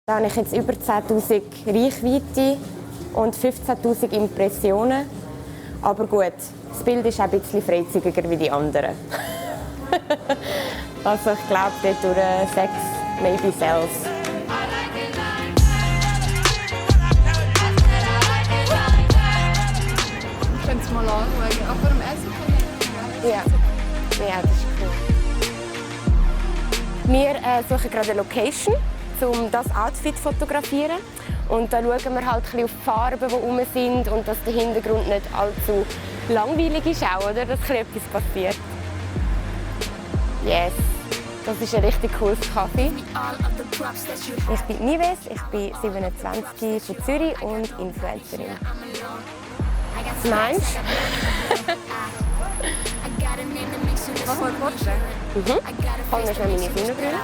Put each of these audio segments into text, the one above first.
Da habe ich jetzt über 10'000 Reichweite und 15'000 Impressionen. Aber gut, das Bild ist auch ein bisschen freizügiger wie die anderen. Also ich glaube, dort durch 6, maybe sells. Können Sie mal anschauen, auch vor dem Essen? Ja, das ist cool. Wir suchen gerade eine Location, um das Outfit zu fotografieren. Und da schauen wir halt ein bisschen auf die Farben, die rum sind und dass der Hintergrund nicht allzu langweilig ist, auch, oder? Dass etwas passiert. Yes, das ist ein richtig cooles Kaffee. Ich bin Nives, ich bin 27 von Zürich und Influencerin. Was meinst du? Was wollt ihr vorstellen? Hol mir schnell meine Sonnenbrille.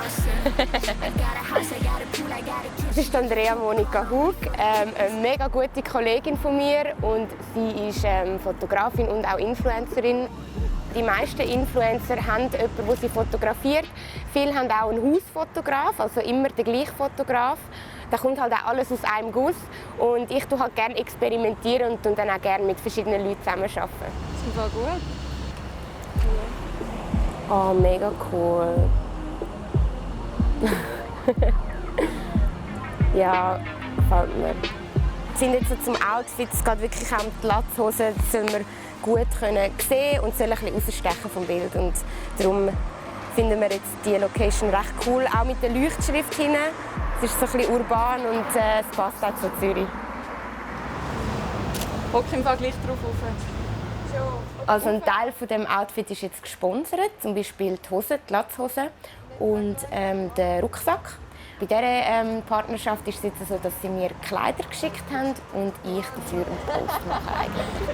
Das ist Andrea Monika Hug, eine mega gute Kollegin von mir. Und sie ist Fotografin und auch Influencerin. Die meisten Influencer haben jemanden, der sie fotografiert. Viele haben auch einen Hausfotograf, also immer den gleichen Fotograf. Da kommt halt auch alles aus einem Guss. Und ich tue halt gerne experimentieren und dann auch gerne mit verschiedenen Leuten zusammenarbeiten. Das war gut. Oh, mega cool. Ja, gefällt mir. Wir sind jetzt so zum Outfit, es geht wirklich auch um die Latzhose, das sollen wir gut sehen und soll ein bisschen rausstechen vom Bild. Und darum finden wir jetzt die Location recht cool, auch mit der Leuchtschrift hinten. Es ist so ein bisschen urban und es passt auch zu Zürich. Hock im Fall gleich drauf auf. Also ein Teil von dem Outfit ist jetzt gesponsert, zum Beispiel die Hose, die Latzhose und der Rucksack. Bei dieser Partnerschaft ist es jetzt so, dass sie mir Kleider geschickt haben und ich dafür einen Post mache eigentlich.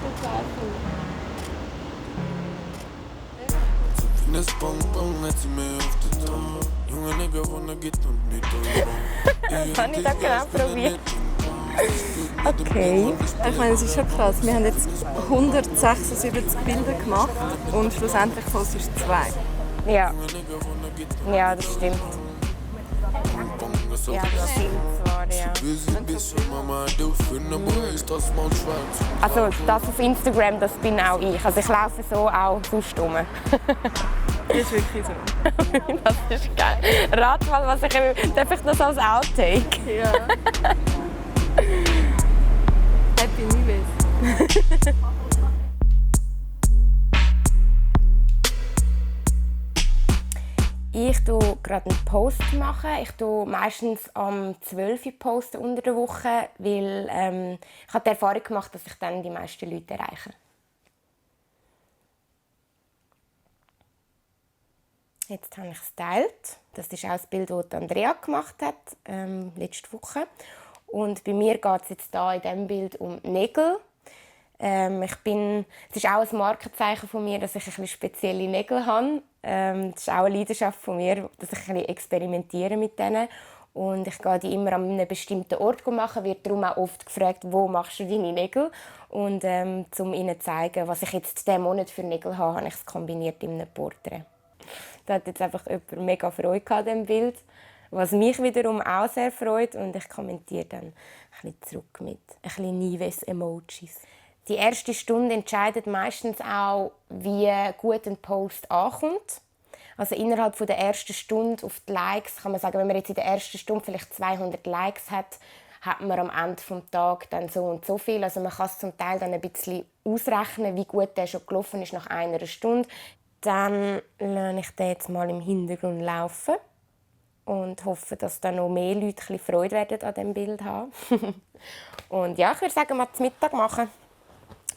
Das habe ich da genau probiert. Okay. Ich meine, es ist schon krass. Wir haben jetzt 176 Bilder gemacht und schlussendlich kostet es 2. Ja. Ja, das stimmt. Ja, das stimmt zwar, ja. Also das auf Instagram, das bin auch ich. Also ich laufe so auch sonst rum. Das ist wirklich so. Das ist geil. Rat mal, was ich... Darf ich das als Outtake? Ja. Happy Nives. Ich mache gerade einen Post. Ich poste meistens am 12 Uhr posten unter der Woche, weil ich habe die Erfahrung gemacht, dass ich dann die meisten Leute erreiche. Jetzt habe ich es geteilt. Das ist auch das Bild, das Andrea gemacht hat, letzte Woche. Und bei mir geht es jetzt hier in diesem Bild um Nägel. Es ist auch ein Markenzeichen von mir, dass ich ein bisschen spezielle Nägel habe. Das ist auch eine Leidenschaft von mir, dass ich ein bisschen experimentiere mit denen. Und ich gehe die immer an einem bestimmten Ort machen, wird darum auch oft gefragt, wo machst du deine Nägel? Und um ihnen zu zeigen, was ich jetzt diesen Monat für Nägel habe, habe ich es kombiniert in einem Porträt. Da hat jetzt einfach jemand mega Freude an diesem Bild, was mich wiederum auch sehr freut. Und ich kommentiere dann ein bisschen zurück mit ein bisschen Nives-Emojis. Die erste Stunde entscheidet meistens auch, wie gut ein Post ankommt. Also innerhalb der ersten Stunde auf die Likes kann man sagen, wenn man jetzt in der ersten Stunde vielleicht 200 Likes hat, hat man am Ende des Tages dann so und so viel. Also man kann es zum Teil dann ein bisschen ausrechnen, wie gut der schon gelaufen ist nach einer Stunde. Dann lasse ich den jetzt mal im Hintergrund laufen und hoffe, dass dann noch mehr Leute ein bisschen Freude werden an diesem Bild haben. Und ja, ich würde sagen, mal zum Mittag machen,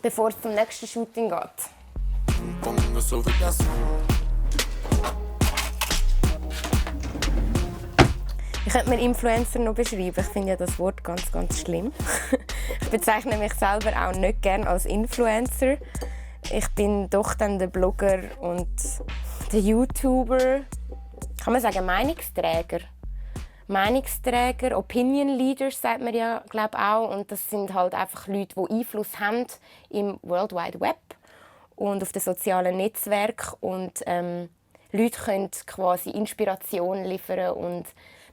bevor es zum nächsten Shooting geht. Ich könnte mir Influencer noch beschreiben. Ich finde ja das Wort ganz, ganz schlimm. Ich bezeichne mich selber auch nicht gerne als Influencer. Ich bin doch dann der Blogger und der YouTuber. Kann man sagen, Meinungsträger. Meinungsträger, Opinion Leaders sagt man ja, glaube auch. Und das sind halt einfach Leute, die Einfluss haben im World Wide Web und auf den sozialen Netzwerken. Und Leute können quasi Inspiration liefern und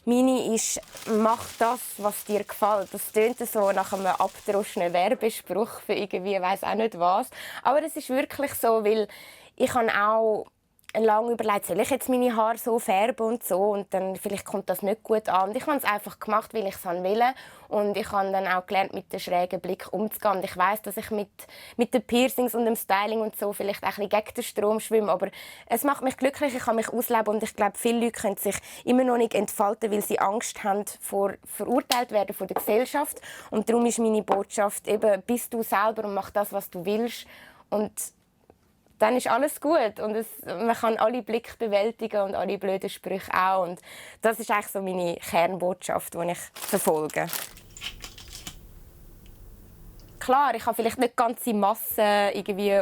Meine ist, mach das, was dir gefällt. Das klingt so nach einem abgedroschenen Werbespruch für irgendwie, weiss auch nicht was. Aber es ist wirklich so, weil ich habe auch lange überlegt, soll ich jetzt meine Haare so färben und so, und dann vielleicht kommt das nicht gut an. Und ich habe es einfach gemacht, weil ich es wollte. Und ich habe dann auch gelernt, mit dem schrägen Blick umzugehen. Und ich weiss, dass ich mit den Piercings und dem Styling und so vielleicht ein bisschen gegen den Strom schwimme. Aber es macht mich glücklich, ich kann mich ausleben. Und ich glaube, viele Leute können sich immer noch nicht entfalten, weil sie Angst haben vor verurteilt werden von der Gesellschaft. Und darum ist meine Botschaft eben, bist du selber und mach das, was du willst. Und dann ist alles gut und man kann alle Blicke bewältigen und alle blöden Sprüche auch. Und das ist eigentlich so meine Kernbotschaft, die ich verfolge. Klar, ich kann vielleicht nicht die ganze Masse irgendwie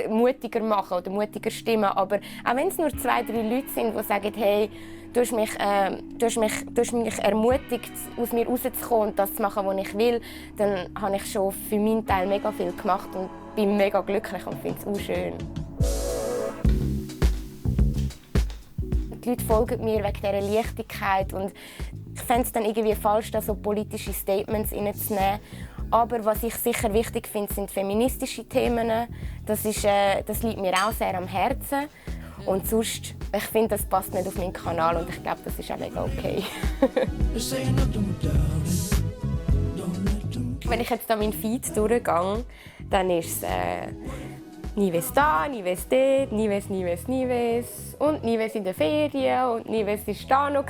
mutiger machen oder mutiger stimmen, aber auch wenn es nur 2, 3 Leute sind, die sagen, hey, du hast mich ermutigt, aus mir rauszukommen und das zu machen, was ich will, dann habe ich schon für meinen Teil mega viel gemacht und bin mega glücklich und finde es auch schön. Die Leute folgen mir wegen dieser Leichtigkeit und ich fände es dann irgendwie falsch, da so politische Statements reinzunehmen. Aber was ich sicher wichtig finde, sind feministische Themen. Das liegt mir auch sehr am Herzen. Und sonst, ich finde, das passt nicht auf meinen Kanal und ich glaube, das ist auch mega okay. Wenn ich jetzt da meinen Feed durchgehe, dann ist es Nives da, Nives dort, Nives und Nives in der Ferien und Nives war da noch.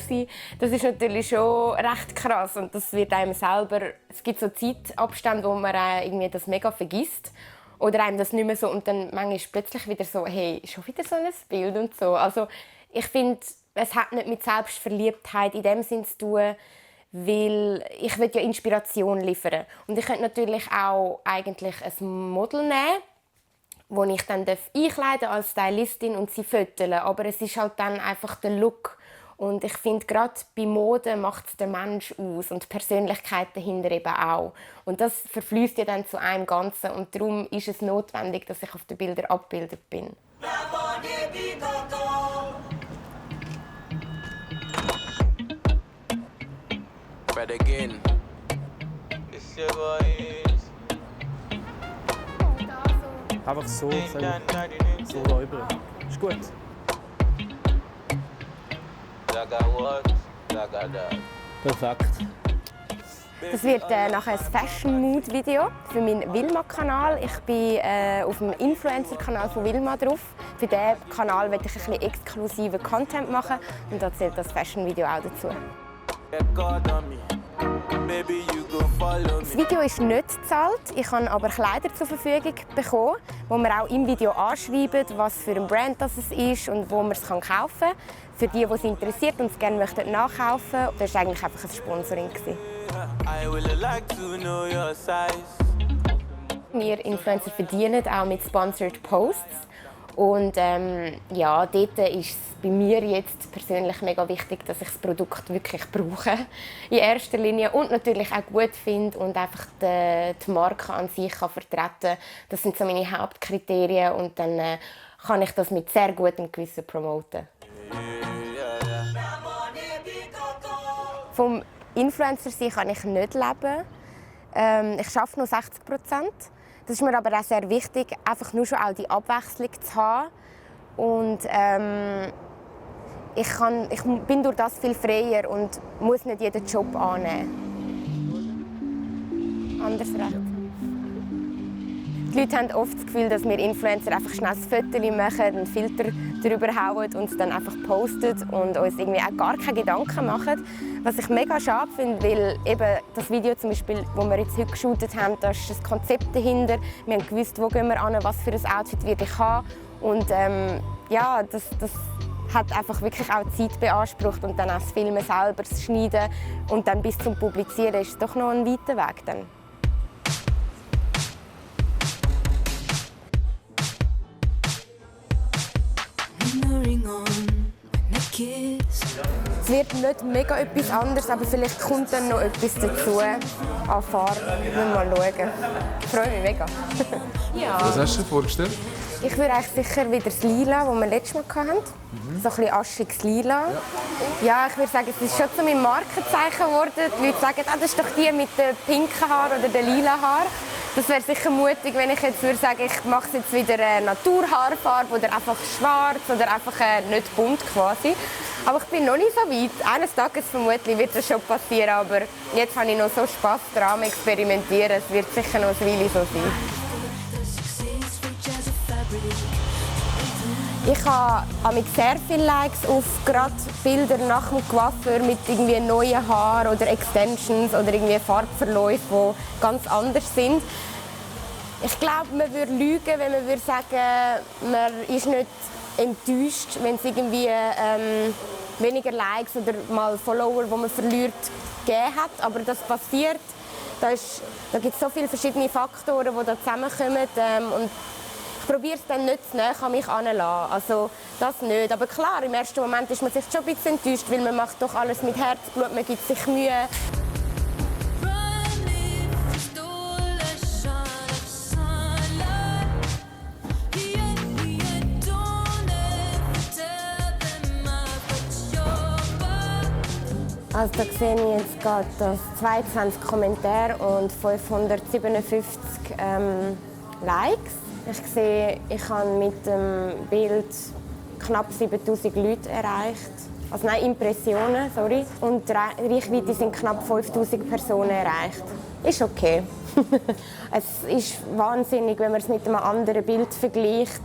Das ist natürlich schon recht krass und das wird einem selber, es gibt so Zeitabstände, wo man irgendwie das mega vergisst oder einem das nicht mehr so und dann manchmal ist plötzlich wieder so, hey, schon wieder so ein Bild und so. Also ich finde, es hat nicht mit Selbstverliebtheit in dem Sinn zu tun, weil ich will ja Inspiration liefern und ich könnte natürlich auch eigentlich ein Model nehmen, wo ich dann einkleiden als Stylistin und sie fotografieren. Aber es ist halt dann einfach der Look. Und ich finde, gerade bei Mode macht es den Mensch aus und die Persönlichkeit dahinter eben auch. Und das verfließt ja dann zu einem Ganzen. Und darum ist es notwendig, dass ich auf den Bildern abgebildet bin. Einfach so, so rüber. Ist gut. Perfekt. Das wird nachher ein Fashion-Mood-Video für meinen Wilma-Kanal. Ich bin auf dem Influencer-Kanal von Wilma drauf. Für diesen Kanal werde ich ein bisschen exklusiven Content machen und da zählt das Fashion-Video auch dazu. Das Video ist nicht bezahlt, ich habe aber Kleider zur Verfügung bekommen, wo man auch im Video anschreiben, was für ein Brand das ist und wo man es kaufen kann. Für die, die es interessiert und es gerne möchten nachkaufen. Das war eigentlich einfach ein Sponsoring. Wir Influencer verdienen auch mit Sponsored Posts. Und ja, dort ist es bei mir jetzt persönlich mega wichtig, dass ich das Produkt wirklich brauche in erster Linie und natürlich auch gut finde und einfach die Marke an sich kann vertreten. Das sind so meine Hauptkriterien und dann kann ich das mit sehr gutem Gewissen promoten. Vom Influencer sein kann ich nicht leben. Ich arbeite nur 60%. Das ist mir aber auch sehr wichtig, einfach nur schon auch die Abwechslung zu haben. Und ich bin durch das viel freier und muss nicht jeden Job annehmen. Andersrecht. Die Leute haben oft das Gefühl, dass wir Influencer einfach schnell ein Foto machen, einen Filter drüber hauen und es dann einfach posten und uns irgendwie auch gar keine Gedanken machen. Was ich mega schade finde, weil eben das Video zum Beispiel, das wir jetzt heute geshootet haben, da ist das Konzept dahinter. Wir haben gewusst, wo gehen wir hin, was für ein Outfit werde ich haben. Und ja, das hat einfach wirklich auch Zeit beansprucht und dann auch das Filmen selber, das Schneiden und dann bis zum Publizieren ist es doch noch ein weiter Weg dann. Es wird nicht mega etwas anderes, aber vielleicht kommt dann noch etwas dazu an Farbe. Wir müssen mal schauen. Ich freue mich mega. Ja. Was hast du dir vorgestellt? Ich würde eigentlich sicher wieder das Lila, das wir letztes Mal hatten. So ein bisschen aschiges Lila. Ja, ich würde sagen, es ist schon zu meinem Markenzeichen geworden. Die Leute sagen, das ist doch die mit den pinken Haaren oder den lila Haaren. Das wäre sicher mutig, wenn ich jetzt würde sagen, ich mache jetzt wieder eine Naturhaarfarbe oder einfach schwarz oder einfach nicht bunt quasi. Aber ich bin noch nicht so weit. Eines Tages vermutlich wird das schon passieren, aber jetzt habe ich noch so Spass daran am Experimentieren. Es wird sicher noch eine Weile so sein. Ich habe sehr viele Likes auf gerade Bilder nach dem Coiffeur mit irgendwie neuen Haaren oder Extensions oder irgendwie Farbverläufen, die ganz anders sind. Ich glaube, man würde lügen, wenn man würde sagen, man ist nicht enttäuscht, wenn es irgendwie weniger Likes oder mal Follower, die man verliert, gegeben hat. Aber das passiert. Da gibt es so viele verschiedene Faktoren, die da zusammenkommen. Und ich probiere es dann nicht zu nahe an mich heranzulassen. Also das nicht. Aber klar, im ersten Moment ist man sich schon ein bisschen enttäuscht, weil man macht doch alles mit Herzblut, man gibt sich Mühe. Also da sehe ich jetzt gerade 22 Kommentare und 557 Likes. Ich sehe, ich habe mit dem Bild knapp 7000 Leute erreicht. Also nein, Impressionen, sorry. Und die Reichweite sind knapp 5000 Personen erreicht. Ist okay. Es ist wahnsinnig, wenn man es mit einem anderen Bild vergleicht,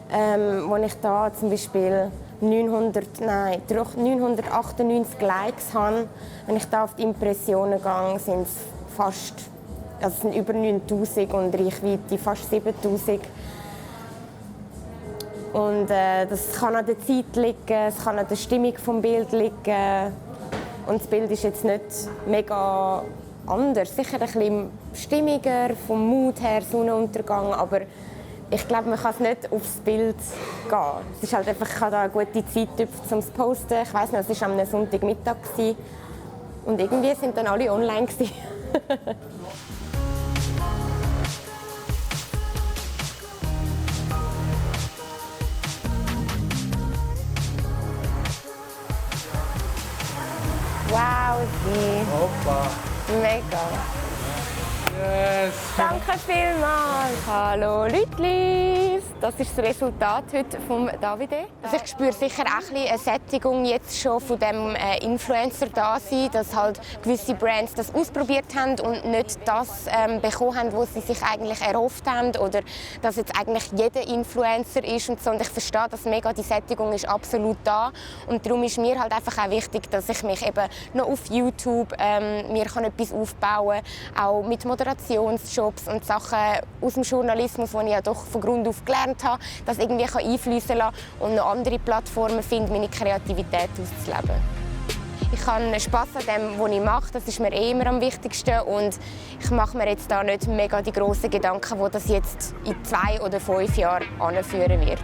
wo ich da zum Beispiel 998 Likes habe. Wenn ich da auf die Impressionen gehe, sind es fast, also es sind über 9000 und Reichweite fast 7000. Und das kann an der Zeit liegen, es kann an der Stimmung des Bildes liegen. Und das Bild ist jetzt nicht mega anders, sicher ein bisschen stimmiger, vom Mut her, Sonnenuntergang, aber ich glaube, man kann es nicht aufs Bild gehen. Es ist halt einfach, ich hatte da eine gute Zeit um es zu posten. Ich weiss noch, es war am Sonntagmittag und irgendwie sind dann alle online. Wow, sie. Hoppa. Mega. Yes. Danke vielmals. Hallo Lütlis. Das ist das Resultat heute von Davide. Also ich spüre sicher auch ein bisschen eine Sättigung jetzt schon von dem Influencer da sein, dass halt gewisse Brands das ausprobiert haben und nicht das bekommen haben, was sie sich eigentlich erhofft haben oder dass jetzt eigentlich jeder Influencer ist und so. Und ich verstehe das mega, die Sättigung ist absolut da und darum ist mir halt einfach auch wichtig, dass ich mich eben noch auf YouTube mir kann etwas aufbauen kann, auch mit Moderationsjobs und Sachen aus dem Journalismus, die ich ja doch von Grund auf gelernt habe, das irgendwie einfließen lassen und noch andere Plattformen finden, meine Kreativität auszuleben. Ich habe Spass an dem, was ich mache, das ist mir immer am wichtigsten und ich mache mir jetzt da nicht mega die grossen Gedanken, wo das jetzt in 2 oder 5 Jahren anführen wird.